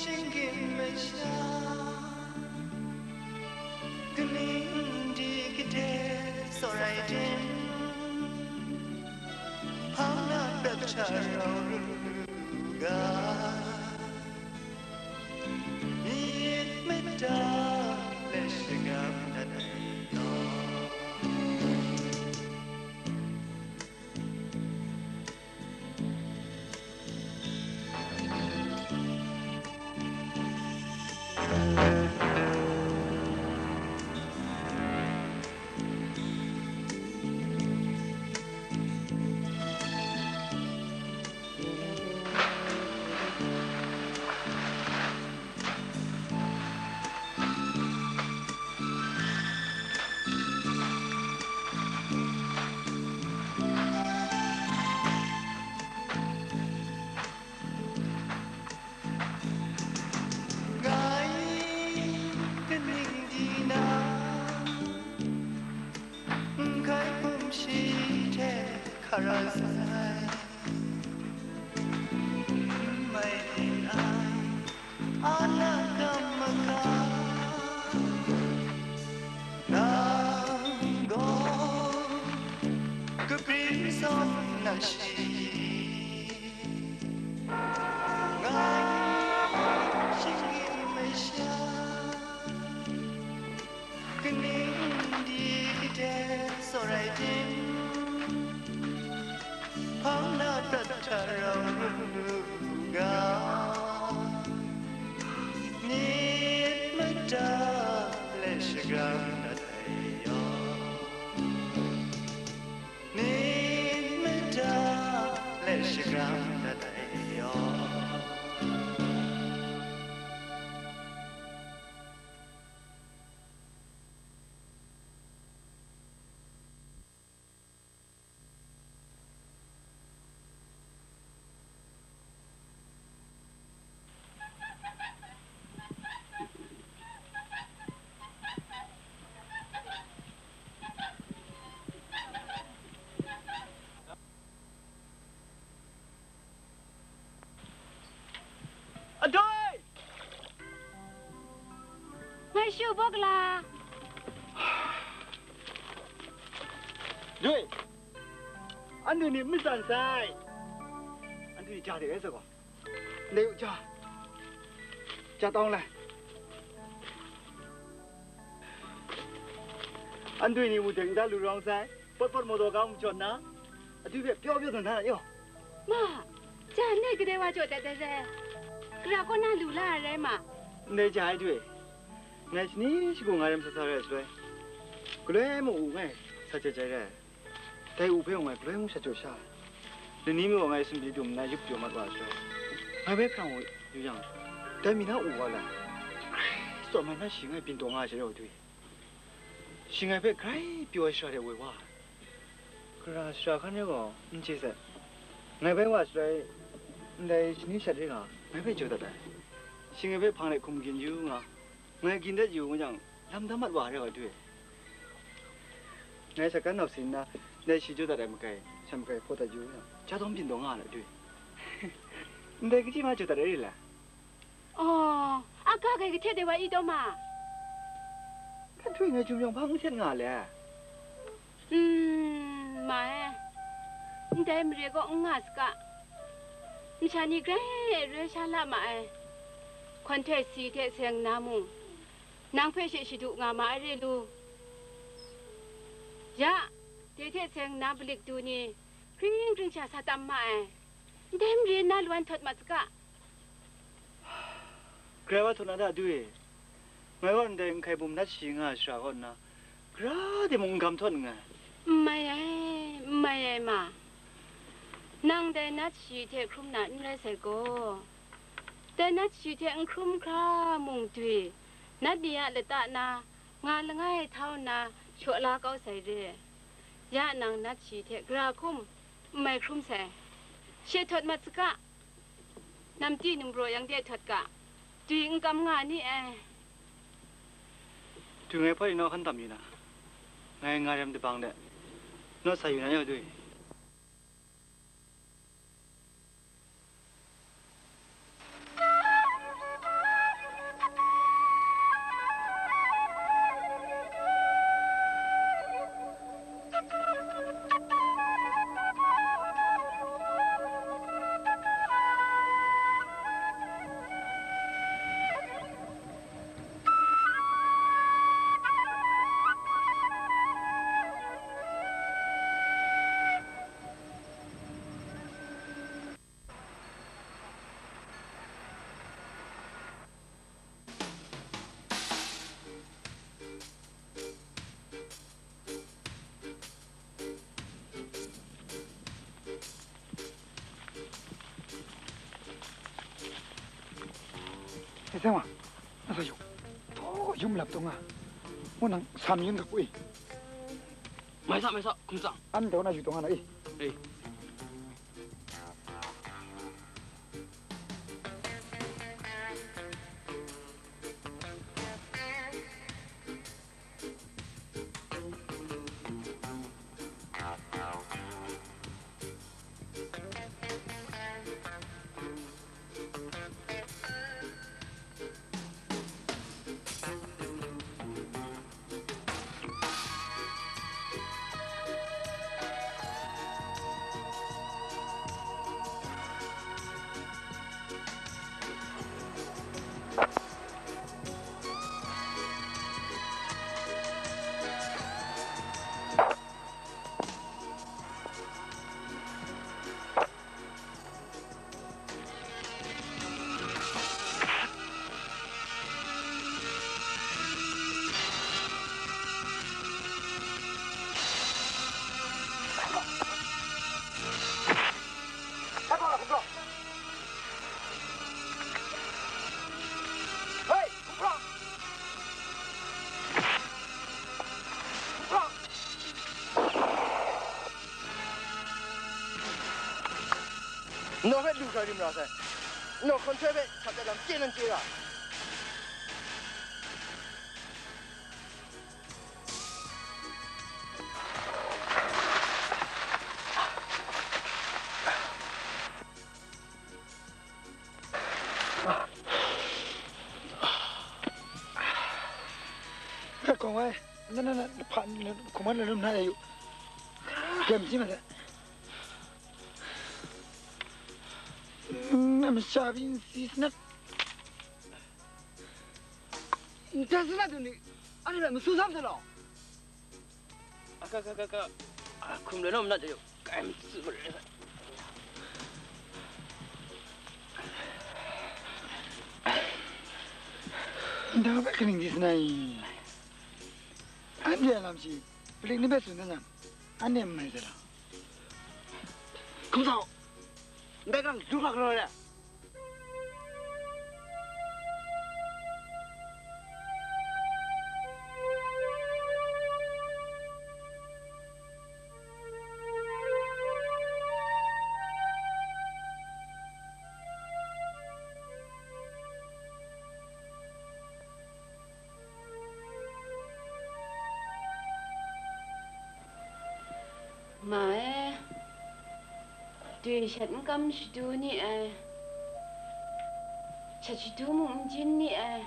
shinggyim masha, kaning di kade tsawt rai tim, hpang na prat hta rau lu lu ga. Myit mada let shagap dat ai law. Rau lu lu ga, nit mada le shagrang dat ai yaw, nit mada le shagrang dat ai yaw. Adoi! Ngai shu bawk la. Doi! Anhte ni n matsan sai. Anhte ni ja de rai sai gaw. Ndai u ja. Ja tawng lai. Anhte ni mung deng nta lu rawng sai. Pawt pawt mawdaw ga mung jawn na, adwi hpe pyaw pyaw dun na yaw. Ma, ja ndai kadai wa jaw dat dai re? Gara kaw na lu la ai rai ma? Ndai ja ai dwe, ngai shani shagu nga rem sa sa rai ai shaloi, galoi mung u ngai sa jai jai rai. Dai u hpe ngai galoi mung sha jaw sha, lani mi wa ngai sumri dum nna yup pyaw mat wa ai shaloi, ngai bai hprang u yu yang, dai mi na u wa la, Hkristu a man na shi ngai byin taw nga ai sha yaw dwe. Shi ngai hpe grai pyaw ai sara de woi wa ai. Gara sara hkan rai gaw, n chye sai. Ngai bai wa shaloi, ndai shani shat rai nga, ngai hpe jaw dat ai. Shi ngai hpe hpang de hkum gyin yu nga, ngai gyin dat yu nga jang, lam dam mat wa ai rai wa dwe. Ngai shat kan nau sin nna, ndai shi jaw dat ai makai, sha makai hpaw dat yu nga, ja dawng byin taw nga ai dwe. Ndai kaji ma jaw dat ai re la? Aw, a ga gai kahtet de wa i taw ma? Hkan htoi ngai jum yawng hpa n htet nga le? Mm, ma e, ndai mare kaw n nga saga, masha ni grai e roi sha la ma ai. Hkawn htoi si hte seng nna mung, nang hpe she shadu nga ma ai re lu. Ya, dai hte seng nna balikdu ni hkring hkring sha sa tam ma ai. Ndai mare nna lawan htawt mat saga. Grai wa htaw na da, du e. Ngai gaw ndai n hkai bum nat shayi nga ai shara kaw nna, gara de mung n gam htawt nngai. N mai ai, n mai ai ma. Nang dai nat shayi hte hkrum na n rai sai gaw, dai nat shayi hte n hkrum hkra mung dwi, nat ni a lata na nga langai htau nna shaw la kau sai re. Ya nang nat shayi hte gara hkum n mai hkrum sai. She htawt mat saga. Namti numraw yang de htawt ga, dwi n kam nga ni ai. Dwi ngai hpawt i naw hkan tam yu na, ngai nga rem dabang de, naw sa yu na yaw dwi. Seng wa, na sa yu. Taw, yum lap taw nga. Ngu nang sa mi yin ga pui. Mai sa, mai sa, hkum tsang. An daw na yu taw nga na e. Ei. Nau hpe lu hkra rim ra sai. Nau hkawn htoi hpe sat ai lam chye nan chye ra. Hkawng ai, na, na, na, hpa, hkawng ai na lum na ya yu. Gem si ma se. Na masha pyi n si sanat. N tai sanat tu ni, anhte hpe masu sam sai law. Aka, ka, ka, ka. A, hkum rai naw manat de, kai matsu marai sa. Ndai hpe kaning di sanai? Anhte a lam shi, palik ni hpe tsun na nan, anhte n mai sai law. Hkum sa u, ndai gaw lu hkra galaw ai. Ma e, dwi shat n kam shadu ni ai, shat shadu mung n jin ni ai,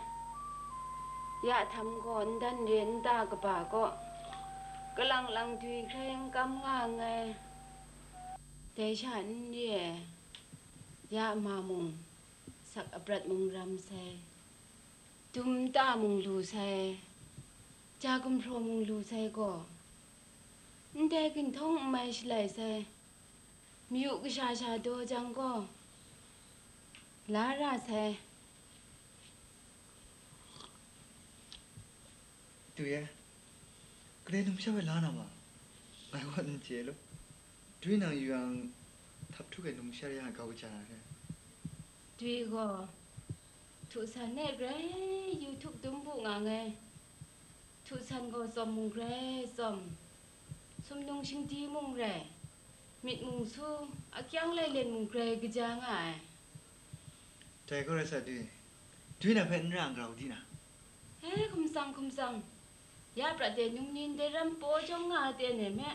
ya htam gaw n dan re nta kaba kaw, kalang lang dwi hkrai n kam nga nngai. Dai sha n re ai, ya ma mung, sak aprat mung ram sai, dum nta mung lu sai, ja gumhpraw mung lu sai gaw, ndai ginhtawng n mai shalai sai, mayu kasha sha daw jang gaw, la ra sai. Dwi e, kadai numsha hpe la na ma? Ngai gaw n chye lu. Dwi nang yu yang, htaphtuk e numsha ya grau kaja na re. Dwi gaw, htu san e grai yu htuk dum bu nga nngai. Htu san gaw tsawm mung grai tsawm, sumnung shingdi mung rai, myit mung su, akyang lailen mung grai kaja nga ai. Dai gaw rai sa, Dwi. Dwi na hpe n ra n grau di na? He, hkum tsang, hkum tsang. Ya prat de num ni ndai ram paw jawng nga ai ten e me.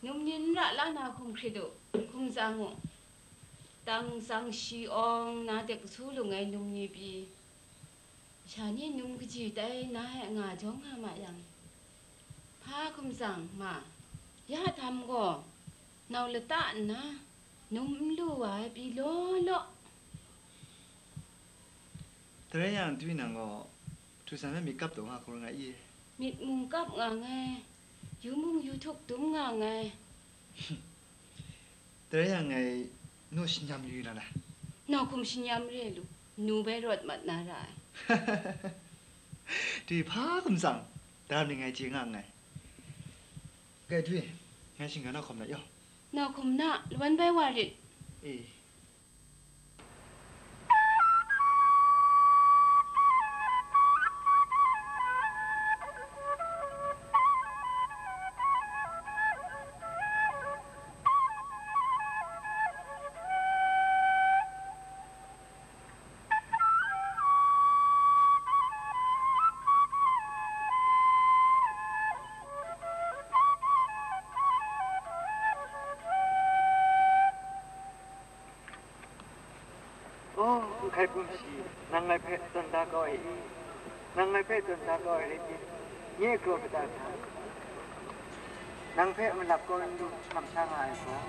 Num ni n ra la na hkum hkrit u, hkum tsang u. Tang tsang shi awng na dek su lung ai num ni pyi, sha ni num kaji tai na e nga jawng nga ma yang, hpa hkum tsang ma, ya htam gaw, nau lata nna, num n lu wa ai pyi law law. Dai rai yang, Dwi nang gaw, htu san hpe myit kap taw nga hkrum nga i? Myit mung kap nga nngai, yu mung yu htuk dum nga nngai. Dai rai yang ngai nu shanyam yu na la? Nau hkum shanyam re lu, nu bai rawt mat na ra ai. Dwi hpa hkum tsang, daram ni ngai chye nga nngai. Kai Dwi, ngai shinggan na hkawm na yaw. Nau hkum na, lawan bai wa rit. E. O, n hkai hpung shi, nang ngai hpe tawn da kau ai i? Nang ngai hpe tawn da kau ai rai tim, nye kraw kata hta, nang hpe malap kau n lu hkam sha nga ai gaw,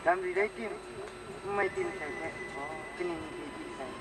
dam ri rai tim, n mai tim sai hpe gaw, kaning n chye tim sai?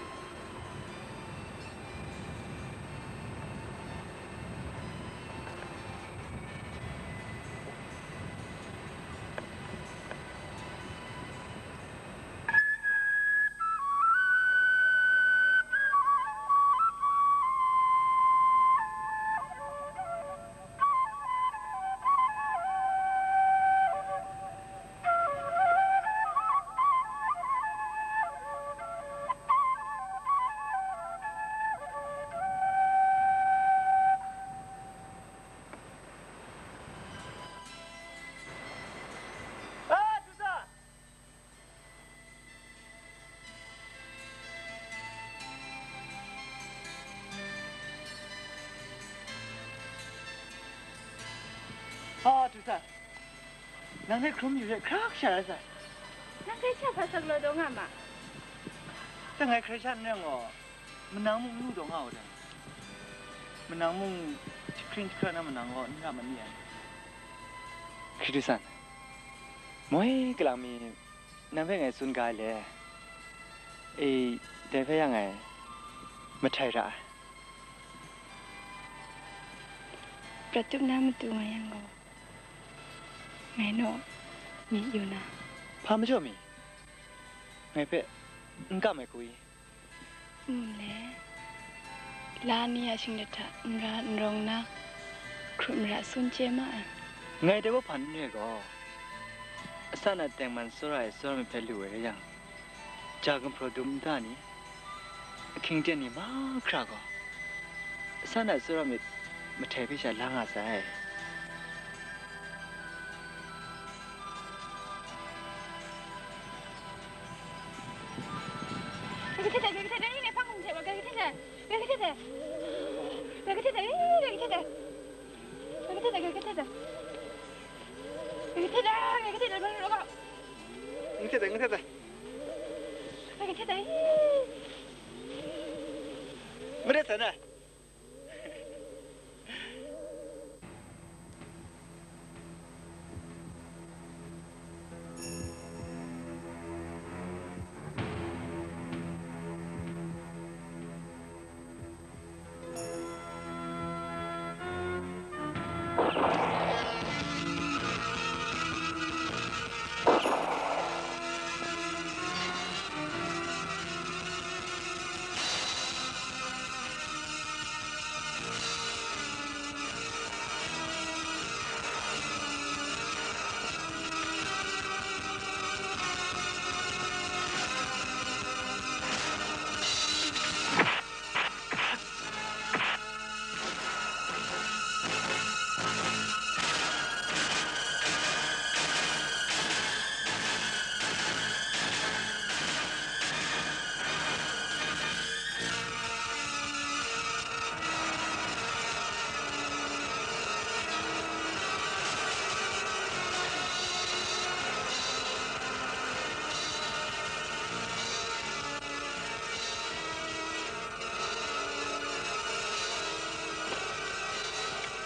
Sa, nang hte hkrum yu hte hkra kasha rai sa. Nang hkrai sha hpa sa galaw taw nga ma? Dang ngai hkrai sha n rai gaw, manang mung n lu taw nga u dai. Manang mung jahkring jahkra na manang gaw n ra ma ni ai. Hkristu san, moi galang mi nang hpe ngai tsun ga ai le? E, dai hpe yang ngai mahtai ra ai. Prat tup na matu nga yang gaw, ngai naw myit yu na. Hpa majaw mi? Ngai hpe n kam ai hku i? N le, la ni a shinglet hta n ra n rawng na, hkrup mara sun chye ma ai. Ngai dai hpa hpan n re gaw, asan a tengman tsawra ai tsawra myit hpe lu ai rai yang, ja gumhpraw dum nta ni, ahkying ten ni mahkra gaw, asan a tsawra myit mahtai hpe sha la nga sai. N htet ai, n htet ai. N htet ai. N htet ai.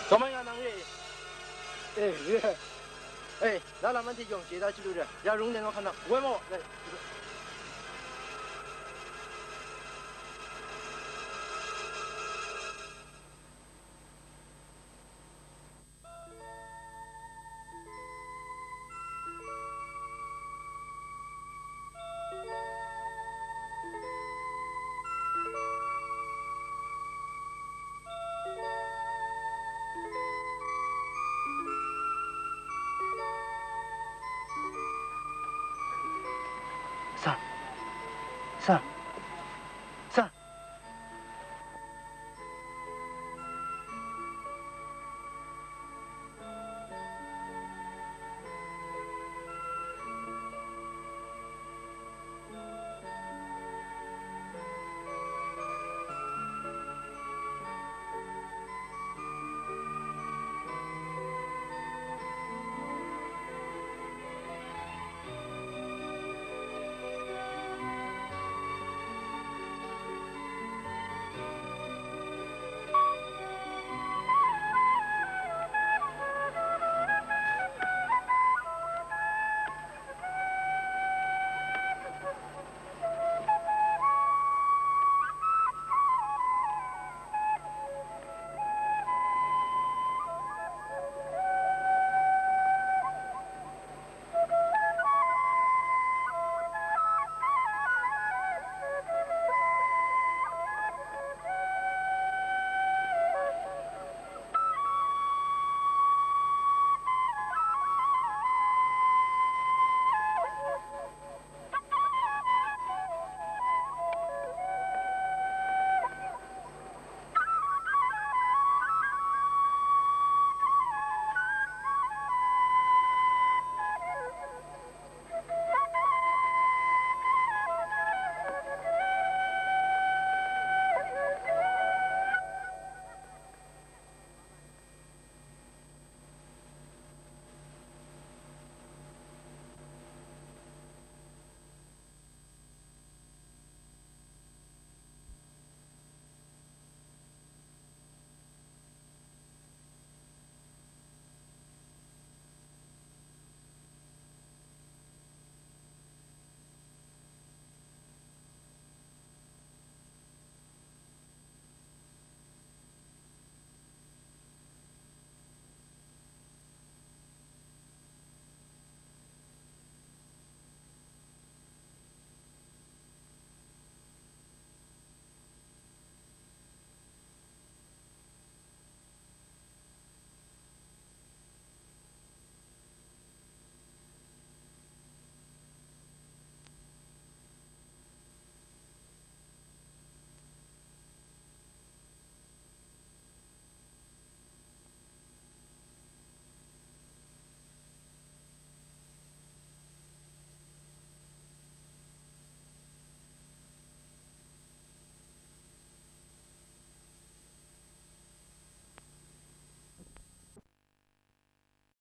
Kawmai nga nang re? E, re. E, la lam anhte yawng chye da chyalu re, ya rung neng wa hkan na, woi maw? Sa, sa,